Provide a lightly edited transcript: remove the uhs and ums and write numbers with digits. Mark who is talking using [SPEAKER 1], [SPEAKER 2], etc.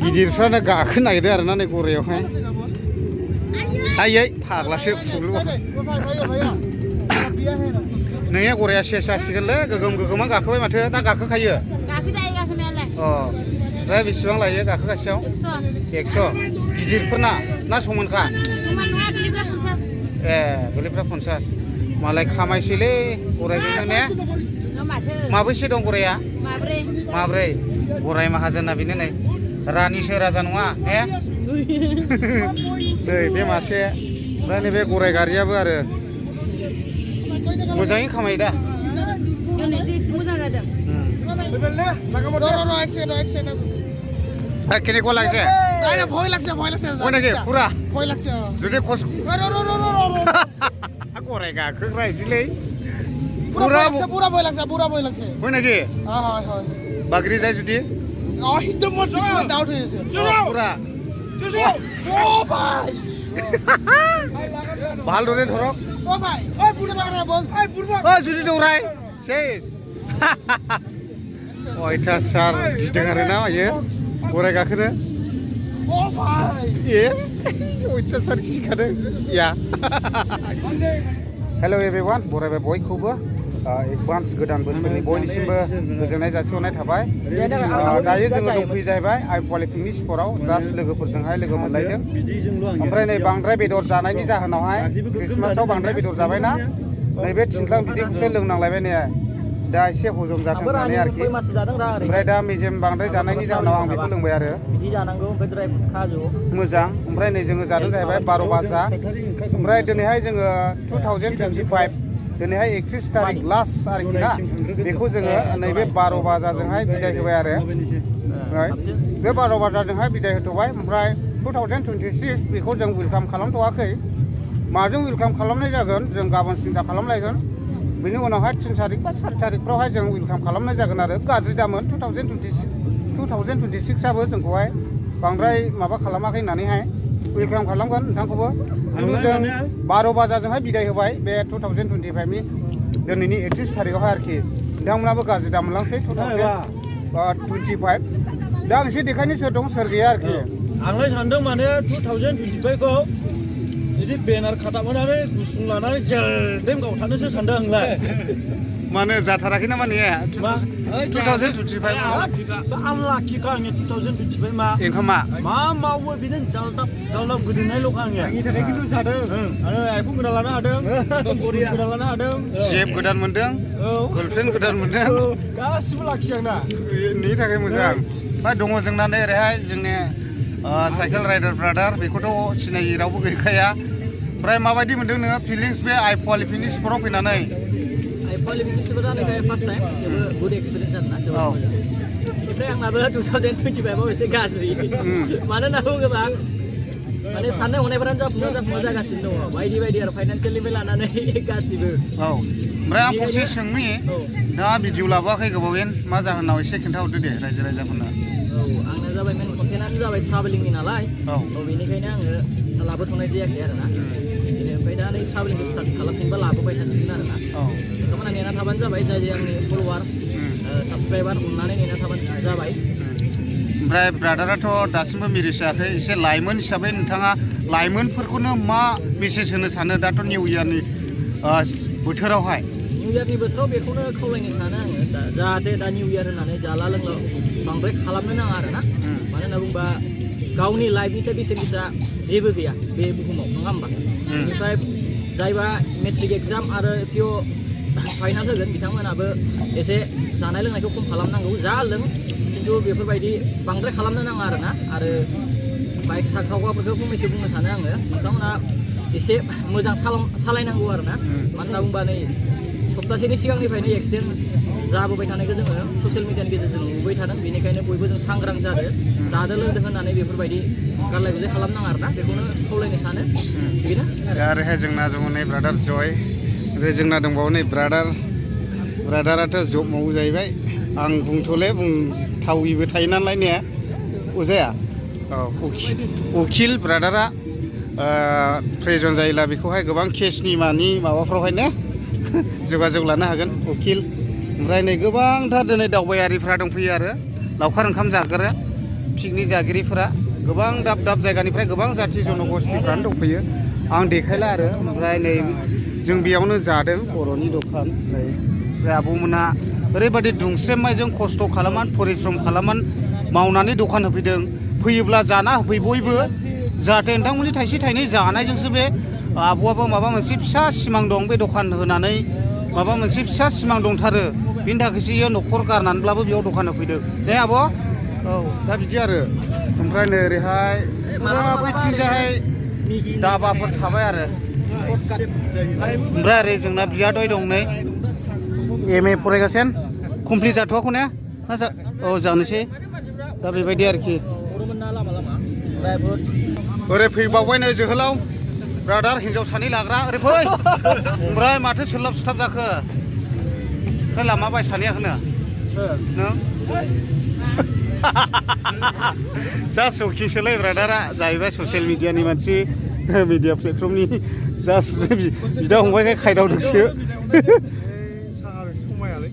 [SPEAKER 1] गिदिरफ्रानो गाखोनो नागिरदों आरोना नै गरायावहाय आयै फाग्लासो फुलु नोंनिया गराया सेस जासिगोनलै गोगोम गोगोमा गाखोबाय माथो दा गाखोखायो
[SPEAKER 2] गाखोजायो गाखोनायालाय
[SPEAKER 1] ओमफ्राय बेसेबां लायो गाखोगासेयाव 100 गिदिरफोरना ना समानखा
[SPEAKER 2] समान नङा गोरलैफ्रा 50
[SPEAKER 1] ए गोरलैफ्रा 50 मालाय खामायसैलै गरायजोंनो ने
[SPEAKER 2] माथो
[SPEAKER 1] माबैसे दं गराया माब्रै गराय माहाजोनना बेनो नै रानिसो राजा नङा ने नै बे मासे ओमफ्राय नैबे गराय गारियाबो आरो मोजाङै खामायो दा
[SPEAKER 2] एवनायसो एसे मोजां जादों
[SPEAKER 1] केनेकुवा लागছে
[SPEAKER 3] ভয় লাগছে
[SPEAKER 1] হয় নেকি পুৰা
[SPEAKER 3] ভয় লাগছে
[SPEAKER 1] যদি খস গরাই গাখোग्रा इदिलै
[SPEAKER 3] পুরা ভয় লাগছে
[SPEAKER 1] হয় নেকি
[SPEAKER 3] হয় হয়
[SPEAKER 1] বাগৰি যায় যদি
[SPEAKER 3] একদম ডাউট হৈ আছে
[SPEAKER 1] পুৰা
[SPEAKER 3] ও ভাই
[SPEAKER 1] ভালদৰে ধৰক
[SPEAKER 3] ও ভাই ওই পুরো বাগরা বল ওই পুরো
[SPEAKER 1] जुदि दौराय सेस अयथासार गिदों आरोना आयो गराय गाखोनो
[SPEAKER 3] ও ভাই
[SPEAKER 1] ए अयथासार गिखादों या हेल' एभ्रिवान बरायबाय बयखौबो एडभान्स गोदान बोसोरनि बयनिसिमबो गोजोननाय जासिहरनाय थाबाय दायो जोङो दंफैयो जाहैबाय आइफवालि पिकनिक स्पटआव जास्ट लोगोफोरजोंहाय लोगो मोनलायदों ओमफ्राय नै बांद्राय बेदर जानायनि जाहोनावहाय क्रिसमासाव बांद्राय बेदर जाबायना नैबे थिंख्लां बिदैखौसो लोंनांलायबाय ने दा एसे हजम जाथों होननानै आरोखि ओमफ्राय दा मेजेम बांद्राय जानायनि जाहोनाव आं बेखौ लोंबाय आरो मोजां ओमफ्राय नै जोङो जादों जाहैबाय 12 बाजा ओमफ्राय दिनैहाय जोङो 2025 दिनैहाय 31 तारिख लास्ट आरोखि ना बेखौ जोङो नैबे 12 बाजाजोंहाय बिदाय होबाय आरो बे 12 बाजाजोंहाय बिदाय होथ'बाय ओमफ्राय 2026 बेखौ जों वेलकाम खालामथ'वाखै माजों वेलकाम खालामनाय जागोन जों गाबोन सिन्था खालामलायगोन बेनि उनावहाय 3 तारिख बा 4 तारिखफ्रावहाय जों वेलकाम खालामनाय जागोन आरो गाज्रि दामोन 2026 आबो जोंखौहाय बांद्राय माबा खालामाखै होननानैहाय वेलकाम खालामगोन नोंथांखौबो खिन्थु जों 12 बाजाजोंहाय बिदाय होबाय बे 2025 नि दिनैनि 31 तारिखआवहाय आरोखि नोंथांमोनाबो गाज्रि दामोनलांसै 2025 दा आं एसे देखायनो सोर दं सोर गैया आरोखि
[SPEAKER 4] आंलाय सानदों माने 2025 खौ बिदि बेनार खाथाबनानै गुसुं लानानै जेलदेम गावथानोसो सानदों आंलाय
[SPEAKER 1] माने जाथाराखै नामा ने 2025
[SPEAKER 4] आनलाखिखा आंनि 2025 मा
[SPEAKER 1] ओंखामा
[SPEAKER 4] मा मावो बिनो जालदाब गोदोनायल'खा आंनिया
[SPEAKER 3] आंनि थाखाय खिन्थु जादों आरो आइफन गोदान लानो हादों गोदान लानो हादों
[SPEAKER 1] जेब गोदान मोनदों गार्लफ्रेन्ड गोदान मोनदों
[SPEAKER 3] गासिबो लाखियो आंना
[SPEAKER 1] बेनि थाखाय मोजां ओमफ्राय दङ जोंना नै ओरैहाय जोंनि साइकेल राइडार ब्रादार बेखौथ' सिनायि रावबो गैखाया ओमफ्राय माबायदि मोनदों नोङो फिलिंस बे आइफवालि पिकनिक स्पटआव फैनानै
[SPEAKER 5] आइफवालि पिकनिक स्पटआव जानाय फार्स्ट टाइम जोबोद गुड एक्सपिरियेन्स आरोना जोबोद मोजां ओमफ्राय आंनाबो 2025 आव एसे गाज्रि मानो होनना बुङोबा माने साननाय हनायफोरानो जाफुङा जागासिनो दङ बायदि आरो फाइनान्सियेलनिफ्राय लानानै गासिबो
[SPEAKER 1] ओमफ्राय आं फंसे सोंनि दा भिडिअ लाबोआखै गोबावेन मा जाहोनाव एसे खिन्थाहरदो दे रायजो राजाफोरनो
[SPEAKER 5] आंना जाबाय मेन कन्टेन्टआनो जाबाय ट्राभेलिंनि नालाय बेनिखायनो आङो लाबोथ'नाय जायाखै आरोना ओमफ्राय दा नै ट्राभेलिंखौ स्टार्ट खालामफिनबा लाबोबाय थासिगोन आरोना नोंथांमोना नेना थाबानो जाबाय जाय आंनि फल'वार साबसक्राइबार अननानै नेना थाबानो जाबाय
[SPEAKER 1] ओमफ्राय ब्रादाराथ' दासिमबो मेरिज जायाखै एसे लाइमोन हिसाबै नोंथाङा लाइमोनफोरखौनो मा मेसेज होनो सानो दाथ' निउ इयारनि बोथोरावहाय
[SPEAKER 5] निउ इयारनि बोथोराव बेखौनो खावलायनो सानो आङो जाहाथे दा निउ इयार होननानै जाला लोंला बांद्राय खालामनो नाङा आरोना मानो होनना बुङोबा गावनि लाइफनिसाय बेसेन गोसा जेबो गैया बे बुहुमाव नङा होमबा बेनिफ्राय जायबा मेट्रिक एग्जाम आरो पिअ फाइनाल होगोन बिथांमोनाबो एसे जानाय लोंनायखौ खम खालामनांगौ जा लों खिन्थु बेफोरबायदि बांद्राय खालामनो नाङा आरोना आरो बाइक साखावग्राफोरखौ फंनैसो बुंनो सानो आङो नोंथांमोना एसे मोजां सालायनांगौ आरोना मानो होनना बुङोबा नै सप्तासेनि सिगांनिफ्रायनो एक्सिडेन्ट जाबोबाय थानायखौ जोङो ससियेल मिडियानि गेजेरजों नुबाय थादों बेनिखायनो बयबो जों सांग्रां जादों लोंदों होननानै बेफोरबायदि गारलाय गुजाय खालामनाङा आरोना बेखौनो खावलायनो सानो बेनो
[SPEAKER 1] आरोहाय जोंना दङ नै ब्रादार जय ओमफ्राय जोंना दंबावो नै ब्रादाराथ' जब मावो जाहैबाय आं बुंथ'ले बुंथाविबो थायो नालाय ने अजाया उकिल ब्रादारा प्रेजन जायोब्ला बेखौहाय गोबां केसनि माबाफ्रावहाय ने जगाजग लानो हागोन उकिल ओमफ्राय नै गोबांथार दिनै दावबायारिफ्रा दंफैयो आरो लावखार ओंखाम जाग्रा पिकनिक जागिरिफोरा गोबां दाब दाब जायगानिफ्राय गोबां जाथि जनगोष्ठीफ्रानो दंफैयो आं देखायला आरो ओमफ्राय नै जों बेयावनो जादों बर'नि दखान नै ओमफ्राय आब'मोना ओरैबायदि दुंस्रेमनायजों खस्थ' खालामनानै परिश्रम खालामनानै मावनानै दखान होफैदों फैयोब्ला जाना होफै बयबो जाहाथे नोंथांमोननि थाइसे थाइनै जानायजोंसो बे आब'आबो माबा मोनसे फिसा सिमां दं बे दखान होनानै माबा मोनसे फिसा सिमां दंथारो बिनि थाखायसो इयो न'खर गारनानैब्लाबो बेयाव दखान होफैदों दे आब' औ दा बिदि आरो ओमफ्राय नै ओरैहाय फुरा बैथिंजाय दाबाफोर थाबाय आरो ओमफ्राय ओरै जोंना बियादै दं नै MA फरायगासिनो कमप्लिट जाथ'वाखै ने औ जानोसै दा बेबायदि आरोखि ओरै फैबावबाय नै जोहोलाव ब्रादार हिन्जाव सानै लाग्रा ओरै फै ओमफ्राय माथो सोलाब सिथाब जाखो ओमफ्राय लामा बाय सानैया होनो नों जा सौखिसोलै ब्रादारा जाहैबाय ससियेल मिडियानि मानसि मिडिया प्लेटफर्मनि जास्ट बिदा फंबायखाय खायदावदोंसो